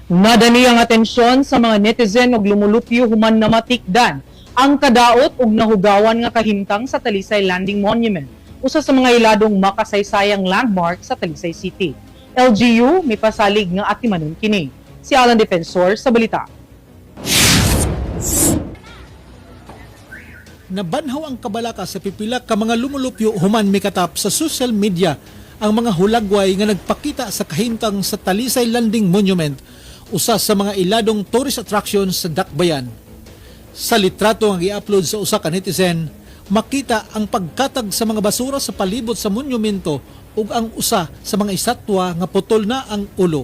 Nadani ang atensyon sa mga netizen og lumulupyo human namatikdan ang kadaot ug nahugawan nga kahimtang sa Talisay Landing Monument, usa sa mga iladong makasaysayang landmark sa Talisay City. LGU mipasalig nga atimanon kini. Si Alan Defensor sa balita. Nabanhaw ang kabalaka sa pipila ka mga lumulupyo human mikatap sa social media ang mga hulagway nga nagpakita sa kahimtang sa Talisay Landing Monument, usa sa mga iladong tourist attraction sa Dakbayan. Sa litrato nga gi-upload sa usa ka netizen, makita ang pagkatag sa mga basura sa palibot sa monumento ug ang usa sa mga estatwa nga putol na ang ulo.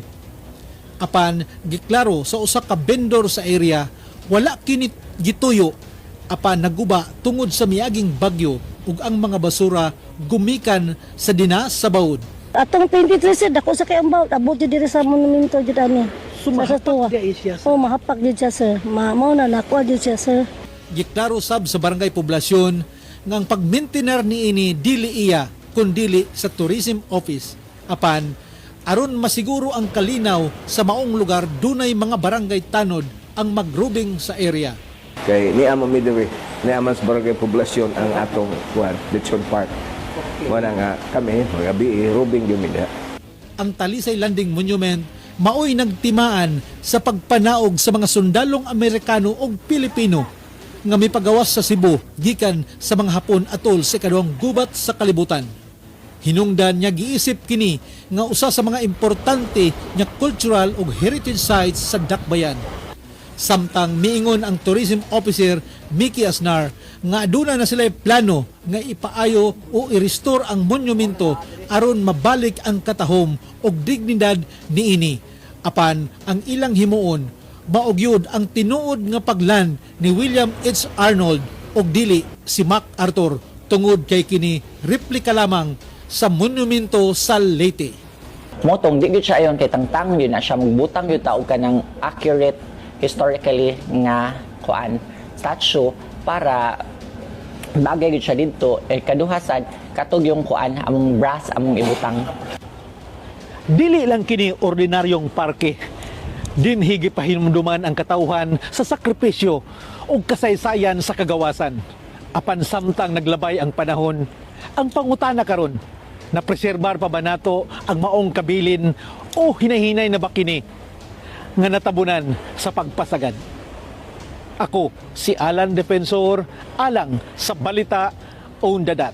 Apan giklaro sa usa ka vendor sa area, wala kini gituyo apan naguba tungod sa miaging bagyo ug ang mga basura gumikan sa dina sa bawod. Atong 23, sir, dako sa kay ang bawod, abot jud diri sa monumento jud ani. So, Sa tuwa. mahapag siya. Oh, mahapak jud siya, sir. Mao na nakuha jud siya, sir. Giklaro sab sa barangay poblasyon nga ang pagmaintener niini dili iya kundili sa tourism office. Apan aron masiguro ang kalinaw sa maong lugar, dunay mga barangay tanod ang magrubing sa area. Kay niya man mi diri, niya man sa barangay poblasyon ang atong kuan, Lechon Park. Wala nga kami, mga BE, rubing gyud mi diha. Ang Talisay Landing Monument maoy nagtimaan sa pagpanaog sa mga sundalong Amerikano ug Pilipino nga mipagawas sa Cebu gikan sa mga Hapon atol sa ikaduhang gubat sa kalibutan. Hinungdan niya giisip kini nga usa sa mga importante nga cultural ug heritage sites sa Dakbayan. Samtang miingon ang tourism officer Mickey Asnar nga aduna na sila plano nga ipaayo o i-restore ang monumento aron mabalik ang katahom ug dignidad niini. Apan ang ilang himuon mao gyud ang tinuod nga paglan ni William H. Arnold ug dili si MacArthur tungod kay kini replika lamang sa monumento sa Leyte. Motong di gyud siya ayon kay tangtang yun na siya, magbutang gyud ta og kanang accurate historically nga kuan statue para bagay gyud siya didto. Eh, kaduha sad katog yung kuan, among brass among ibutang. Dili lang kini ordinaryong parke. Dinhi gipahinumduman ang katawhan sa sakripisyo ug kasaysayan sa kagawasan. Apan samtang naglabay ang panahon, ang pangutana karon, napreserbar pa ba nato ang maong kabilin o hinahinay na ba kini nga natabunan sa pagpasagad? Ako si Alan Defensor, alang sa Balita on the Dot.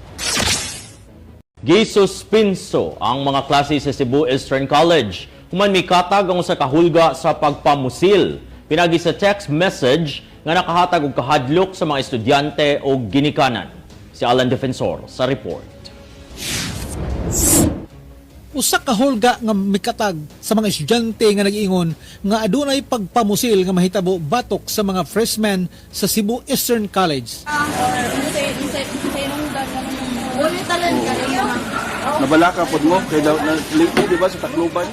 Gisuspinso ang mga klase sa Cebu Eastern College human mikatag ang usa ka hulga sa pagpamusil pinagi sa text message nga nakahatag og kahadlok sa mga estudyante o ginikanan. Si Alan Defensor sa report. Usa ka hulga nga mikatag sa mga estudyante nga nag-ingon nga adunay pagpamusil nga mahitabo batok sa mga freshmen sa Cebu Eastern College. Nabalaka pod mo kay daw na link mo, di ba, sa Tacloban?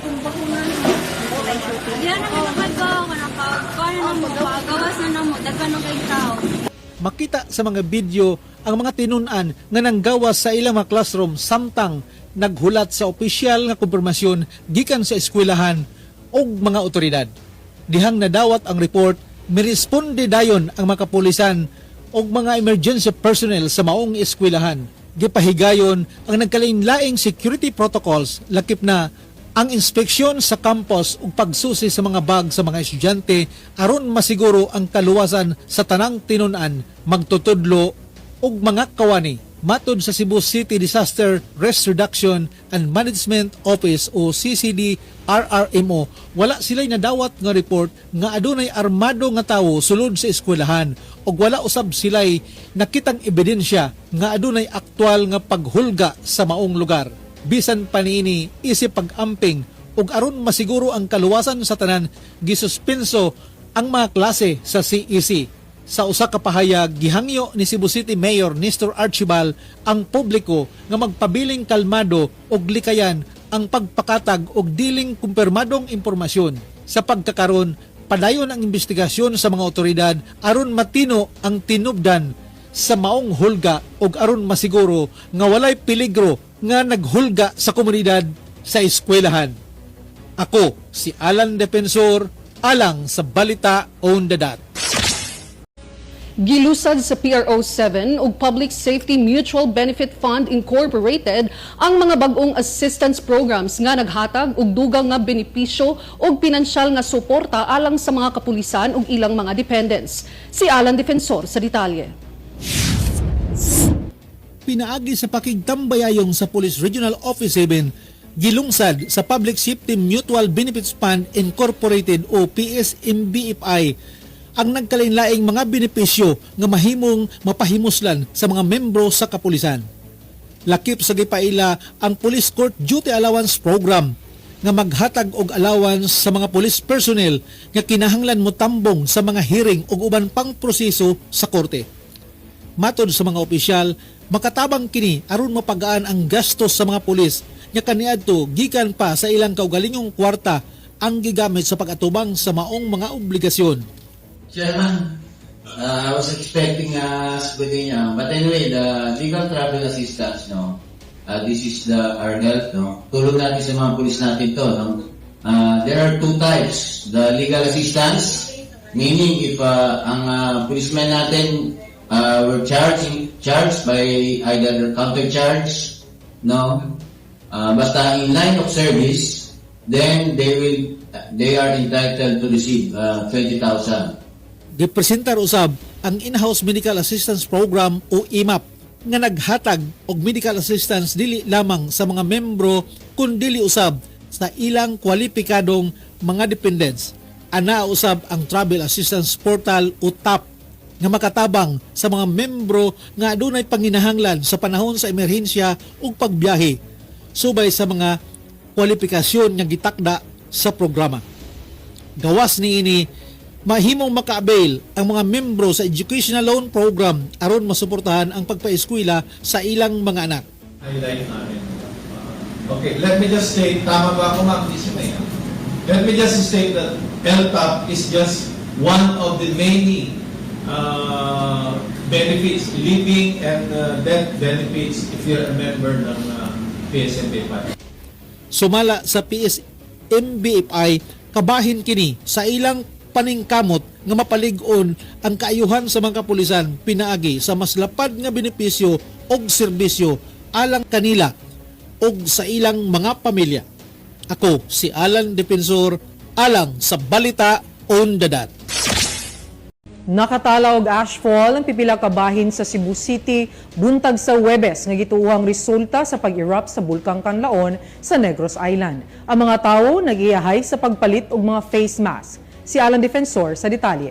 Diyan na nakago, kanaka, na mo, gawas na namo, daghan na kay tao. Makita sa mga video ang mga tinun-an nga nanggawas sa ilang mga classroom samtang naghulat sa opisyal nga kumpirmasyon gikan sa eskwelahan ug mga otoridad. Dihang nadawat ang report, miresponde dayon ang mga kapulisan ug mga emergency personnel sa maong eskwelahan. Gipahigayon ang nagkalain-laing security protocols, lakip na ang inspeksyon sa campus ug pagsusi sa mga bag sa mga estudyante aron masiguro ang kaluwasan sa tanang tinun-an, magtutudlo ug mga kawani. Matod sa Cebu City Disaster Risk Reduction and Management Office o CCD RRMO, wala sila'y nadawat nga report nga adunay armado nga tawo sulod sa eskwelahan ug wala usab sila'y nakitang ebidensya nga adunay aktual nga paghulga sa maong lugar. Bisan pa niini, isip pag-amping ug aron masiguro ang kaluwasan sa tanan, gisuspenso ang mga klase sa CEC. Sa usa ka pahayag, gihangyo ni Cebu City Mayor Nestor Archibald ang publiko nga magpabiling kalmado ug likayan ang pagpakatag og diling kumpirmadong impormasyon. Sa pagkakaron, padayon ang investigasyon sa mga otoridad aron matino ang tinubdan sa maong hulga ug aron masiguro nga walay peligro nga naghulga sa komunidad sa eskwelahan. Ako si Alan Defensor, Alang sa Balita on the Dot. Gilusad sa PRO 7 ug Public Safety Mutual Benefit Fund Incorporated ang mga bag-ong assistance programs nga naghatag og dugang nga benepisyo ug pinansyal nga suporta alang sa mga kapulisan ug ilang mga dependents. Si Alan Defensor sa detalye. Pinaagi sa pakigtambayayong sa Police Regional Office 7, gilungsad sa Public Safety Mutual Benefits Fund Incorporated o PSMBFI ang nagkalain-laing mga benepisyo nga mahimong mapahimuslan sa mga membro sa kapulisan. Lakip sa gipaila ang Police Court Duty Allowance Program nga maghatag og allowance sa mga police personnel nga kinahanglan motambong sa mga hearing ug uban pang proseso sa korte. Matod sa mga opisyal, makatabang kini aron mapagaan ang gastos sa mga pulis nga kaniadto gikan pa sa ilang kaugalingong kwarta ang gigamit sa pag-atubang sa maong mga obligasyon. Chairman, I was expecting Scudeña. But anyway, the legal travel assistance, no? This is the our help, no? Tulong natin sa mga pulis natin to, no? There are two types. The legal assistance, meaning if ang policeman natin were charged by either counter charge, no? Basta in line of service, then they are entitled to receive 20,000. Gipresentar usab ang In-house Medical Assistance Program o IMAP nga naghatag og medical assistance dili lamang sa mga membro kundili usab sa ilang kwalipikadong mga dependents. Ana usab ang Travel Assistance Portal o TAP nga makatabang sa mga membro nga adunay panginahanglan sa panahon sa emerhensya ug pagbiyahe subay sa mga kwalifikasyon nga gitakda sa programa. Gawas niini, mahimong maka-avail ang mga membro sa Educational Loan Program aron masuportahan ang pagpaeskwela sa ilang mga anak. Highlight namin. Okay, let me just state, tama ba ako, Ma'am Dismay? Let me just state that LTAP is just one of the many benefits, living and death benefits if you're a member ng PSMB5. Sumala sa PSMBFI, kabahin kini sa ilang paningkamot nga mapalig-on ang kaayuhan sa mga kapulisan pinaagi sa mas lapad nga benepisyo og serbisyo alang kanila og sa ilang mga pamilya. Ako si Alan Defensor, alang sa Balita on the Dot. Nakatala og ashfall ang pipila ka bahin sa Cebu City buntag sa Huwebes nga gituohang resulta sa pag-erupt sa Bulkang Kanlaon sa Negros Island. Ang mga tawo nag-iyahay sa pagpalit og mga face mask. Si Alan Defensor sa detalye.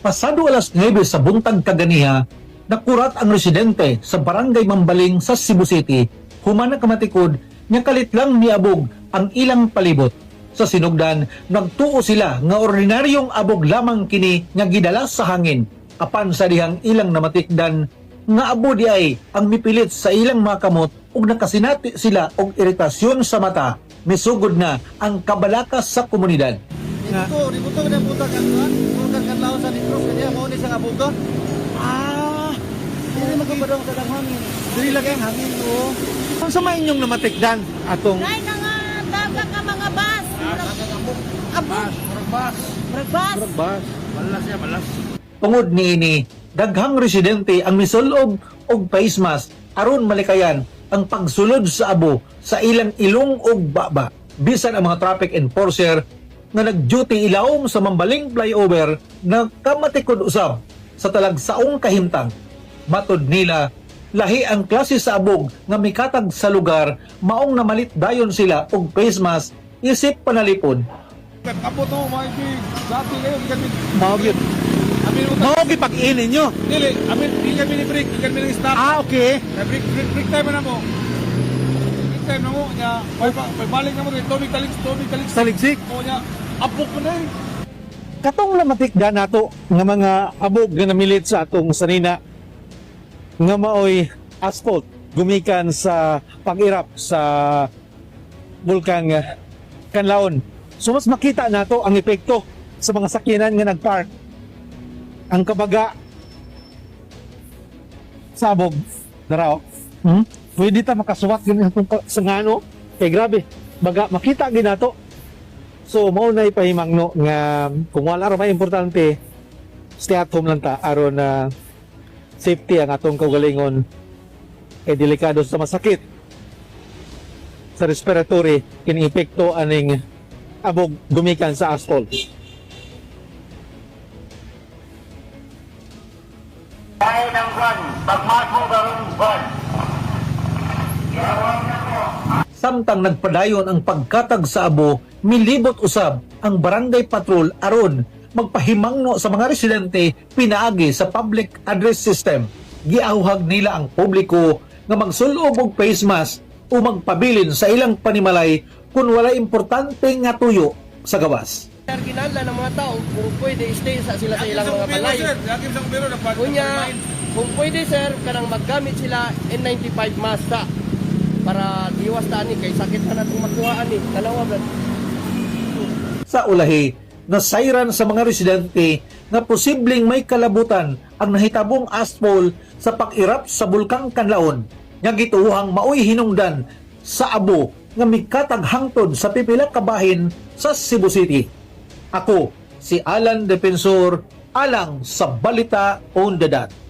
Pasado alas 9 sa buntag kaganiha, nakurat ang residente sa Barangay Mambaling sa Cebu City human nakamatikod nga kalit lang niabog ang ilang palibot. Sa sinugdan, nagtuo sila nga ordinaryong abog lamang kini nga gidala sa hangin. Apan sa dihang ilang namatikdan nga abo di ay ang mipilit sa ilang mga kamot ug nakasinati sila og iritasyon sa mata. Misugod na ang kabalakas sa komunidad. Ito, ributo na buta kan kan kanlaon sa Negros kanya mao ni sa abuga. Ah, Dili magkabadong sa hangin. Dili lang ang hangin, oh. Unsa may inyong namatikdan atong Dahil na nga daga ka mga bus. Abog. Bas. Bus. Bas. Malas siya, malas. Tungod niini, daghang residente ang misulob og face mask aron malikayan ang pagsulod sa abo sa ilang ilong ug baba. Bisan ang mga traffic enforcer nga nag-duty ilawom sa Mambaling flyover na kamatikod usab sa talagsaong kahimtang. Matod nila, lahi ang klase sa abog nga mikatag sa lugar, maong namalit dayon sila og face mask isip panalipod. Apo to, mga ibig. Dati kayo, gikan mi. Mao gyud. Amin mo. Mao gyud pag-in ninyo. Dili, amin di kami ni break, di kami ni stop. Ah, okay. Break, break, break time na mo. Break time na mo nya. May balik na mo tubig talik, tubig talik. Taligsik. O nya, apok mo na eh. Katong namatikda nato nga mga abog nga namilit sa atong sanina nga maoy asphalt gumikan sa pag-irap sa bulkang Kanlaon. So mas makita nato ang epekto sa mga sakyanan nga nagpark. Ang kabaga sa abog daraw. Pwede ta makasuwat gani atong sa ngano. Kay grabe, baga makita ginato. So mao na ipahimangno nga kung wala ra may importante, stay at home lang ta aron na safety ang atong kaugalingon, kay delikado sa masakit sa respiratory kining epekto aning abog gumikan sa asphalt. Samtang nagpadayon ang pagkatag sa abo, milibot usab ang barangay patrol aron magpahimangno sa mga residente pinaagi sa public address system. Giawhag nila ang publiko nga magsulob og face mask o magpabilin sa ilang panimalay kung wala importante nga tuyo sa gawas. Sir, kinahanglan ng mga tao kung pwede stay sa sila sa ilang mga balay. Sir, yakin sa gobyerno na pag Kunya, kung pwede, sir, kanang maggamit sila N95 mask sa para iwas ta ani kay sakit na natong makuha ani. Tanawa ba? Sa ulahi, nasayran sa mga residente nga posibleng may kalabutan ang nahitabong asphalt sa pag-irap sa Bulkang Kanlaon nga gituohang maoy hinungdan sa abo nga mikatag hangtod sa pipila ka bahin sa Cebu City. Ako, si Alan Defensor, alang sa Balita on the Dot.